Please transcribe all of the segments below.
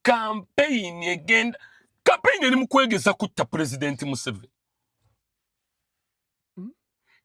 Campaign egenda, campaign eri mu kwegeza kutta Pulezidenti Museveni.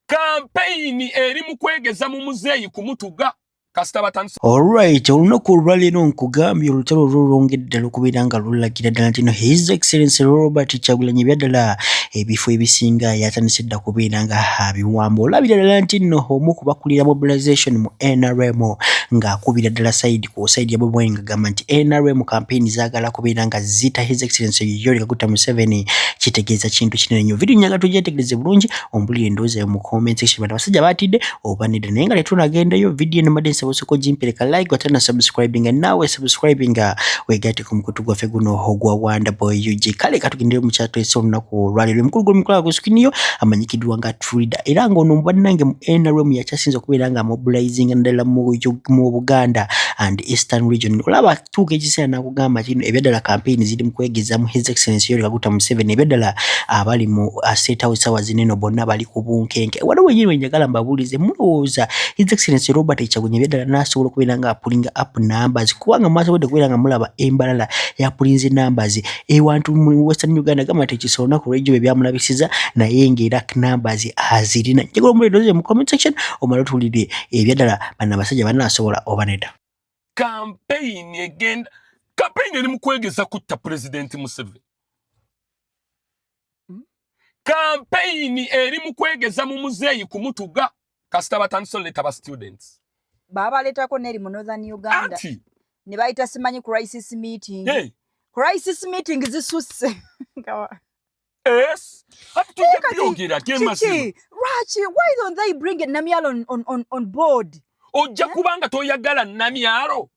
Campaign eri mu kwegeza mu muzeeyi kumutuga kasita batandise. Alright, olunaku olwaleero nkugambye olutalo lwolwongedde ddala okubeera nga lulagira ddala nti no His Excellency Robert Kyagulanyi ebyaddala ebifo ebisinga yatandise dda kubeera nga abiwamba. Olabira ddala nti nno omu ku bakulira mobilization mu NRM ng'akubira ddala side ku side ya Bobi Wine ng'agamba nti NRM campaign zaagala kubeera nga zita His Excellency Yoweri Kaguta Museveni, kitegeeza kintu kinene nnyo. Video nyaga tugyetegereze bulungi, ombulire endowooza mu comment section, bano abasajja baatidde oba nedda. Naye nga tetunagendayo, video eno mbadde nsaba osooka ogimpereka like, ate na subscribinga, naawe subscribinga wegatte ku mukutu gwaffe guno ogwa Wonder Boy UG. Kale katugendere mu kyatwese olunaku olwaleero. Omukulu gw'omukulaga ku screen yo amanyikiddwa nga Trader, era ng'ono bannange mu NRM yakyasinze okubeera nga mobilizinga naddala mu Buganda and Eastern Region. Olaba tuuka ekiseera n'akugamba kino, ebyaddala campaign ziri mu kwegeza mu His Excellency Yoweri Kaguta Museveni. Ebyaddala abali mu State House sawa zineno bonna bali ku bunkenke. Waliwo wenyini wenjagala mbabuulize, mulowooza His Excellency Robert Kyagulanyi ebyaddala n'asobola okubeera nga apullinga up numbers? Kubanga mwasobodde okubeera nga mulaba embalala yapullinze numbers ewantu mu Western Uganda, gamba nti ekisa olunaku lw'ejjo bye byamulabisiza, naye ng'era numbers azirina. Njagala omuleedoze mu comment section omale otuwulire ebyaddala bano abasajja banaasobola oba nedda. Campaign egenda, campaign eri mu kwegeza kutta Pulezidenti Museveni. Campaign eri mu kwegeza mu muzeeyi kumutuga kasita batandise oleeta ba students. Baabaleetako n'eri mu Northern Uganda. Anti ne bayita simanyi crisis meeting. Hey, Crisis meeting zisusse. Yes, ati tujja Kati, byogera gemazima. Kiki, lwaki, why don't they bring Namyalo on board? Ojja kubanga toyagala Namyalo,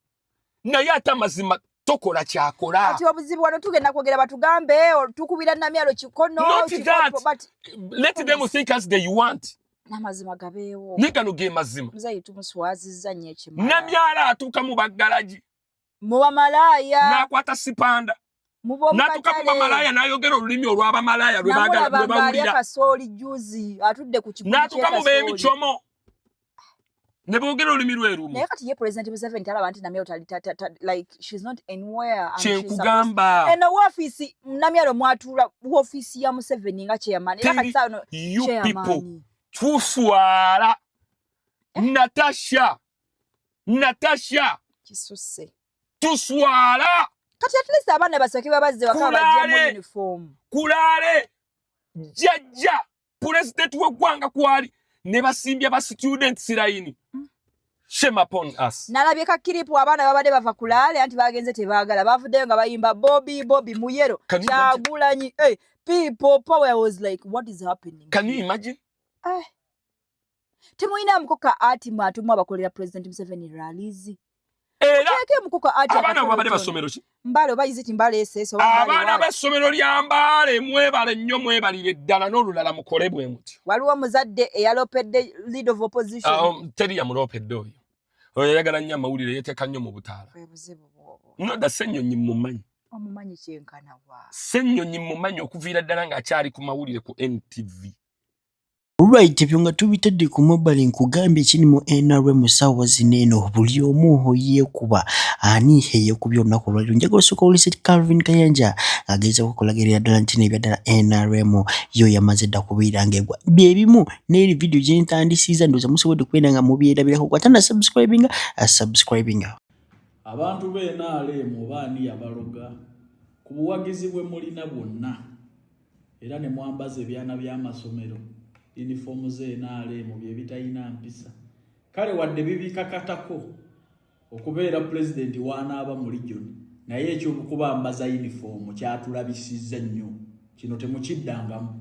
naye ate amazima tokola kyakola. Kati obuzibu wano tugenda kwogera batugambe tukubira Namyalo kikono. Not kikopo, that. But Let them think as they want. N'amazima gabeewo. Naye gano ge mazima. Muzeeyi tumuswazizza nnyo ekimala. Namyalo atuuka mu baggalagi. Mu bamalaaya. N'akwata sipanda. Mu N'atuuka mu bamalaaya n'ayogera olulimi olw'abamalaaya lwe baagala, lwe Namulaba ng'alya bawulira. kasooli juzi, atudde ku kiguli N'atuuka mu ky'ekasooli. b'emikyomo ne boogera olulimi lwe lumu. Naye kati ye President Museveni talaba nti Namyalo tali like she's not anywhere and she's Kyenkugamba. Eno woofiisi Namyalo mwatuula, woofiisi ya Museveni nga chairman, era kati saano You people chairman. Tuswala. Natasha, Natasha. Kisusse. Tuswala. Kati at least abaana basooke babazze waka bajjemu Kulaale. uniform. Kulaale jjajja pulezidenti w'eggwanga kwali ne basimbya ba students line. Shame upon us. Nalabye ka clip, abaana babadde bava kulaale, anti bagenze tebaagala, bavuddeyo nga bayimba "Bobi, Bobi muyero." Can you imagine? Kyagulanyi, hey, people power. I was like, what is happening? Can you imagine? Eh. Temulinamuko ka ati mwatumwa abakolera President Museveni rallies? Era Teekemuko ka ati abaana abo babadde akatonotono. basomero ki? Mbale oba iziti Mbale SS oba Mbale Abaana what? b'essomero lya Mbaale, mwebale nnyo, mwebalire ddala. N'olulala mukole bwe mutyo. Waliwo omuzadde eyalopedde lead of opposition. Teri yamuloopedde. Oyo yayagala nnyo amawulire, yeteeka nnyo mu butaala. Bwe buzibu bwobwo. Noda Ssennyonyi mumanyi. Omumanyi kyenkana wa? Ssennyonyi mumanyi okuviira ddala ng'akyali ku mawulire ku NTV. Right, ebyo nga tubitadde ku mobile, nkugambye ekiri mu NRM ssaawa zino eno buli omu yeekuba. Ani eyeekubye olunaku olwaleero? Njagala osooka owulirize Calvin Kayanja ng'agezaako okulagirira ddala nti n'ebyaddala NRM yo yamaze dda kubeera ng'egwa. Bye bimu n'eri vidiyo gye ntandisiza, ndowooza musobodde okubeera nga mubyerabirako. Gw'atanna subscribinga, subscribinga. Abantu b'NRM, oba ani yabaloga ku buwagizi bwe mulina bwonna, era ne mwambaza ebyana by'amasomero yunifoomu z'NRM bye bitalina mpisa? Kale wadde bibikakatako okubeera pulezidenti w'anaaba mu region, naye ekyokubambaza yunifoomu kyatulabisizza nnyo. Kino temukiddangamu.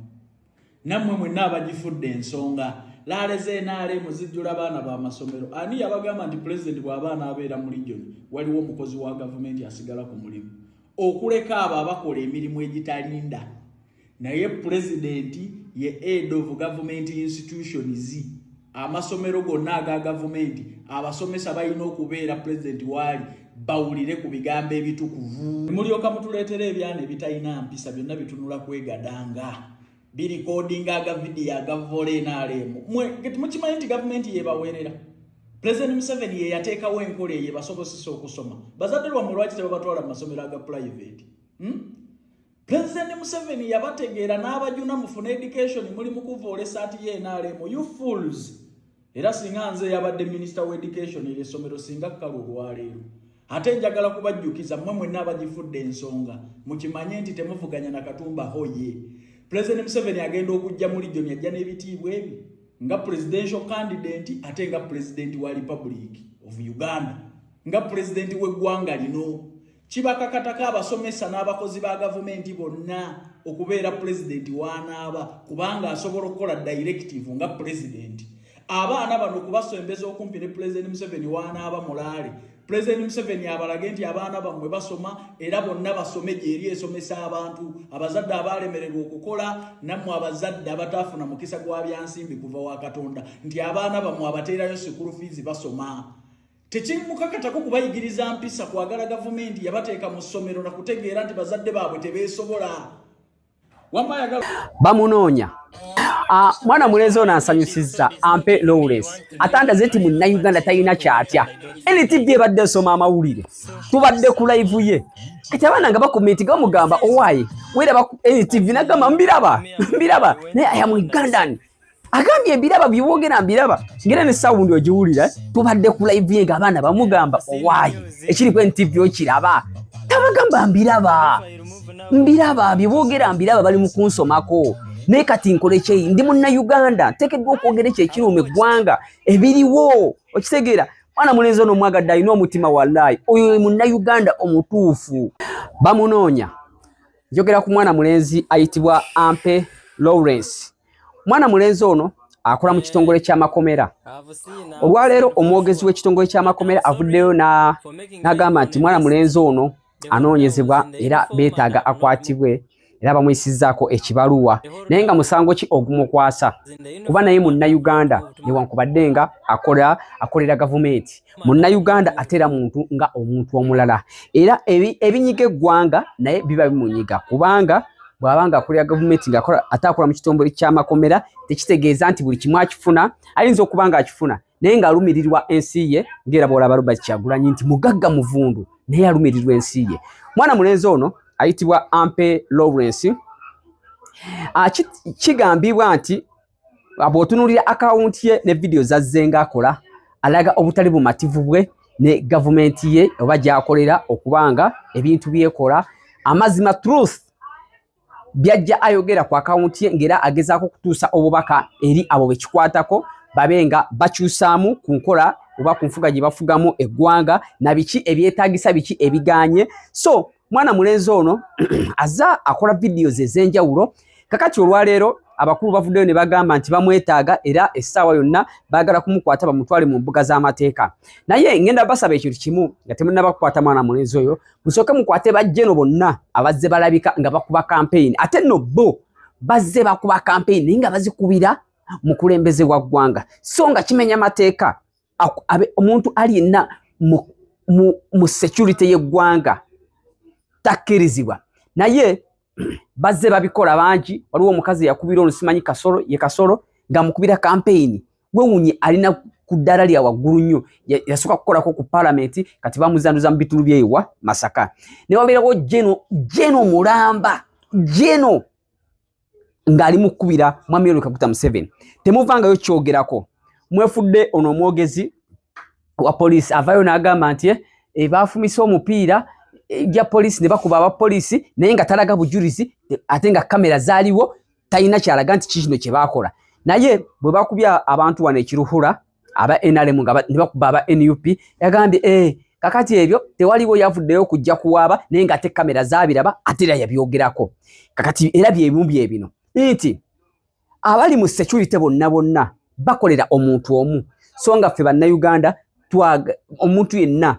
Nammwe mwenna abagifudde ensonga, rally z'NRM zijjula baana b'amasomero. Ani yabagamba nti pulezidenti bw'aba anaabeera mu region waliwo omukozi wa gavumenti asigala ku mulimu, okuleka abo abakola emirimu egitalinda? Naye pulezidenti ye head of government institutions. Amasomero gonna aga gavumenti, abasomesa balina okubeera pulezidenti waali bawulire ku bigambo ebitukuvu. Mulyoka mutuleetera ebyana ebitalina mpisa, byonna bitunula kwegadanga, birikodinga agavidiyo agavola NRM. Mwe mukimanyi nti gavumenti yebaweerera. Pulezidenti Museveni ye yateekawo enkola eyo ebasobozesa okusoma. Bazadde lwammwe lwaki tebabatwala mu masomero aga private? Pulezidenti Museveni yabategeera n'abajuna mufune education, muli mu kuvoola essaati ye NRM. You fools! Era singa nze yabadde minisita wa education, era essomero singa kkalu olwaleero. Ate njagala kubajjukiza mmwe mwenna abagifudde ensonga, mukimanye nti temuvuganya na Katumba Hoye. Pulezidenti Museveni agenda okujja mu region, ajja n'ebitiibwa ebi nga presidential candidate, ate nga president wa Republic of Uganda, nga president w'eggwanga lino. Kibakakatako abasomesa n'abakozi ba gavumenti bonna okubeera pulezidenti w'anaaba, kubanga asobola okukola directive nga pulezidenti. Abaana bano kubasembeza okumpi ne Pulezidenti Museveni w'anaaba mulaale, Pulezidenti Museveni abalage nti abaana bammwe basoma, era bonna basome gyeri esomesa abantu. Abazadde abalemererwa okukola, nammwe abazadde abataafuna mukisa gwa byansimbi kuva wa Katonda, nti abaana bammwe abateerayo school fees basoma. Tekimukakatako kubayigiriza mpisa kwagala gavumenti yabateeka mu ssomero nakutegeera nti bazadde baabwe tebeesobola. Bamunoonya. Mwana mulenzi ono ansanyusizza, Ampe Lawrence atandaze nti Munnayuganda talina kyatya. NTV ebadde esoma amawulire, tubadde ku live ye. Kati abaana nga bakomenti nga bamugamba, "Owaaye weraba NTV?" Nagamba, "Mbiraba, mbiraba, naye I am Ugandan." Agambye, "Mbiraba byewogera, mbiraba." Ngera ne sound ogiwulira. Tubadde ku live ye ng'abaana bamugamba, "Owaaye, ekiri ku NTV okiraba?" Tabagamba, "Mbiraba, mbiraba, byeboogera mbiraba, bali mu kunsomako, naye kati nkole kyeyi? Ndi Munnayuganda, nteekeddwa okwogera ekyo ekiruma eggwanga ebiriwo." Okitegeera? Mwana mulenzi ono omwagadde, alina omutima. Wallayi, oyo ye Munnayuganda omutuufu. Bamunoonya. Njogera ku mwana mulenzi ayitibwa Ampe Lawrence. Mwana mulenzi ono akola mu kitongole ky'amakomera. Olwaleero omwogezi w'ekitongole ky'amakomera avuddeyo n'agamba nti mwana mulenzi ono anoonyezebwa era beetaaga akwatibwe, era bamuyisizzaako ekibaluwa. Naye nga musango ki ogumukwasa? Kuba naye Munnayuganda, newankubadde nga akola, akolera gavumenti, Munnayuganda ate era muntu nga omuntu omulala. Era ebinyiga eggwanga naye biba bimunyiga, kubanga bw'aba nga akolera gavumenti nga ate akola mu kitongole ky'amakomera, tekitegeeza nti buli kimu akifuna. Ayinza okuba nga akifuna, naye ng'alumirirwa ensi ye, ng'era bw'olaba Robert Kyagulanyi nti mugagga muvundu, naye alumirirwa ensi ye. Mwana mulenzi ono ayitibwa Ampe Lawrence. Kigambibwa nti bw'otunuulira akawunti ye ne vidiyo zazze ng'akola, alaga obutali bumativu bwe ne gavumenti ye oba gy'akolera, okubanga ebintu byekola. Amazima, truth, byajja ayogera ku akawunti ye ng'era agezaako okutuusa obubaka eri abo bekikwatako, babe nga bakyusaamu ku nkola oba ku nfuga gye bafugamu eggwanga, na biki ebyetaagisa, biki ebiganye. So mwana mulenzi ono aza akola videos ez'enjawulo. Kakati olwaleero abakulu bavuddeyo ne bagamba nti bamwetaaga, era essaawa yonna baagala kumukwata bamutwale mu mbuga z'amateeka. Naye ngenda basaba ekintu kimu: nga temunnaba kukwata mwana mulenzi oyo, musooke mukwate bajjeno bonna abazze balabika nga bakuba campaign. Ate nno bo bazze bakuba campaign, naye nga bazikubira mukulembeze wa ggwanga, so nga kimenya mateeka. Omuntu ali yenna mu security y'eggwanga takkirizibwa, naye bazze babikola bangi. Waliwo omukazi yakubira ono, simanyi Kasolo, ye Kasolo, ng'amukubira campaign. Wewunye alina ku ddala lya waggulu nnyo, yasooka kukolako ku palamenti, kati bamuzanduza mu bitundu byewa Masaka. Ne wabeerawo jeno, jeno mulamba, jeno ng'ali mu kkubira Mwami Yoweri Kaguta Museveni. Temuvangayo kyogerako, mwefudde. Ono omwogezi wa poliisi avaayo n'agamba nti bafumise omupiira gya poliisi ne bakuba abapoliisi, naye nga talaga bujulizi, ate nga kamera zaaliwo, talina kyalaga nti kikino kye baakola. Naye bwe bakubya abantu wano ekiruhura aba NRM nga ne bakuba aba NUP, yagambye, "Kakati ebyo tewaliwo yavuddeyo kujja kuwaaba," naye ng'ate kamera zaabiraba, ate era yabyogerako. Kakati era byebimu bye bino nti abali mu security bonna bonna bakolera omuntu omu, so nga ffe Bannayuganda omuntu yenna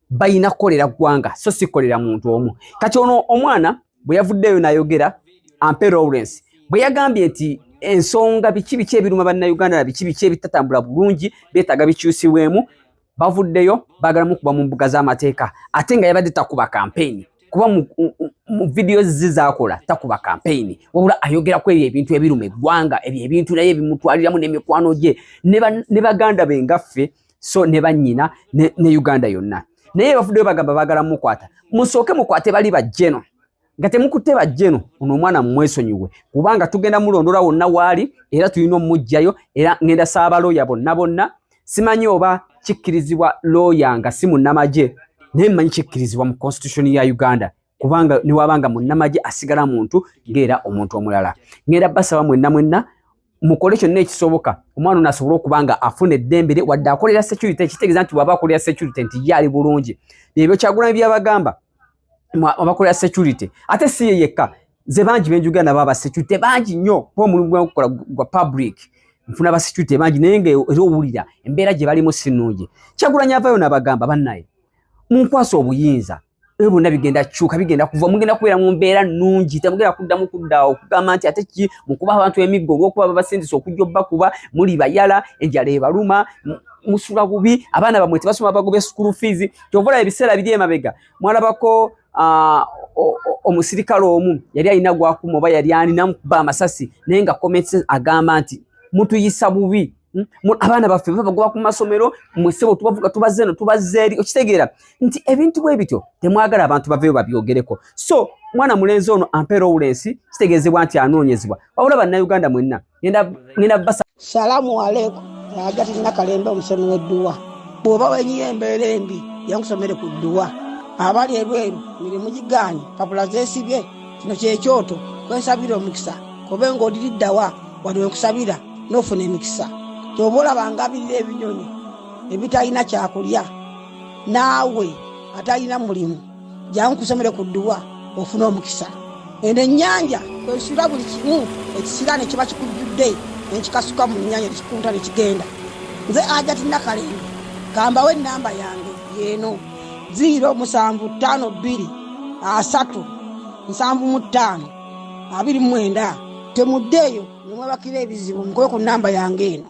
balina kukolera ggwanga, so si kukolera muntu omu. Kati ono omwana bwe yavuddeyo n'ayogera, Ampe Lawrence, bwe yagambye nti ensonga biki biki ebiruma Bannayuganda na biki biki ebitatambula bulungi beetaaga bikyusibwemu, bavuddeyo baagala mukuba mu mbuga z'amateeka, ate nga yabadde takuba kampeyini, kuba mu vidiyo zi zaakola takuba kampeyini, wabula ayogera ku ebyo ebintu ebiruma eggwanga, ebyo ebintu naye bimutwaliramu n'emikwano gye ne baganda be ngaffe. So ne bannyina ne Uganda yonna. Naye bafuddeyo bagamba baagala mukwata. Musooke mukwate bali bajjeno. Nga temukutte bajjeno, ono omwana mumwesonyiwe, kubanga tugenda mulondola wonna waali, era tulina omujjayo. Era ngenda saaba looya bonna bonna. Simanyi oba kikkirizibwa looya nga si munnamagye, naye mmanyi kikkirizibwa mu constitution ya Uganda, kubanga newabanga munnamagye asigala muntu ng'era omuntu omulala. Ngenda basaba mwenna mwenna mukole kyonna ekisoboka omwana ono asobole okuba nga afuna eddembe lye, wadde akolera security. Kitegeeza nti bw'aba akolera security nti ye ali bulungi. Ebyo Kyagulanyi byabagamba abakolera security, ate si ye yekka, nze bangi benjugera nabo aba security bangi nnyo, kuba omulimu gwenkukola gwa public, nfuna ba security bangi, naye nga era owulira embeera gye balimu si nnungi. Kyagulanyi avayo n'abagamba, bannaye munkwasa obuyinza, ebyo byonna bigenda kyuka, bigenda kuva, mugenda kubeera mu mbeera nnungi, temugenda kuddamu kuddaawo okugamba nti ate ki mukuba abantu emiggo olw'okuba babasindisa okujja obbakuba, muli bayala, enjala ebaluma, musula bubi, abaana bammwe tebasoma, bagobe school fees. Kyova olaba ebiseera biri emabega mwalabako omusirikale omu yali alina gwakuma oba yali ani namukuba amasasi, naye nga comments agamba nti mutuyisa bubi, abaana baffe babagoba ku masomero, mwesebo tubavuga tubazze eno tubazze eri. Okitegeera nti ebintu bwe bityo temwagala abantu baveeyo babyogereko. So mwana mulenzi ono Ampe Lawrence kitegeezebwa nti anoonyezebwa. Wabula bannayuganda mwenna ngenda basa. Salamu aleikum. Ajati Nakalembe, omusomi w'edduwa. Bw'oba wenyiye embeera embi, yankusomere ku dduwa. Abali ebweru mirimu gigaanye, papula zeesibye, kino kyekyoto kwensabira omukisa. Kobe ng'odiriddawa wano wenkusabira n'ofuna emikisa. Kyoba olaba ngabirira ebinyonyi ebitalina kyakulya, naawe atalina mulimu jangu kusomere ku dduwa ofune omukisa. Eno ennyanja kwesula buli kimu ekisiraane kiba kikujjudde, nenkikasuka mu nnyanja nekikunta nekigenda. Nze Ajati Nakalembe, gambawo ennamba yange yeeno 0752 3 75 29. Temuddeeyo nemwebakira ebizibu, mukube ku nnamba yange eno.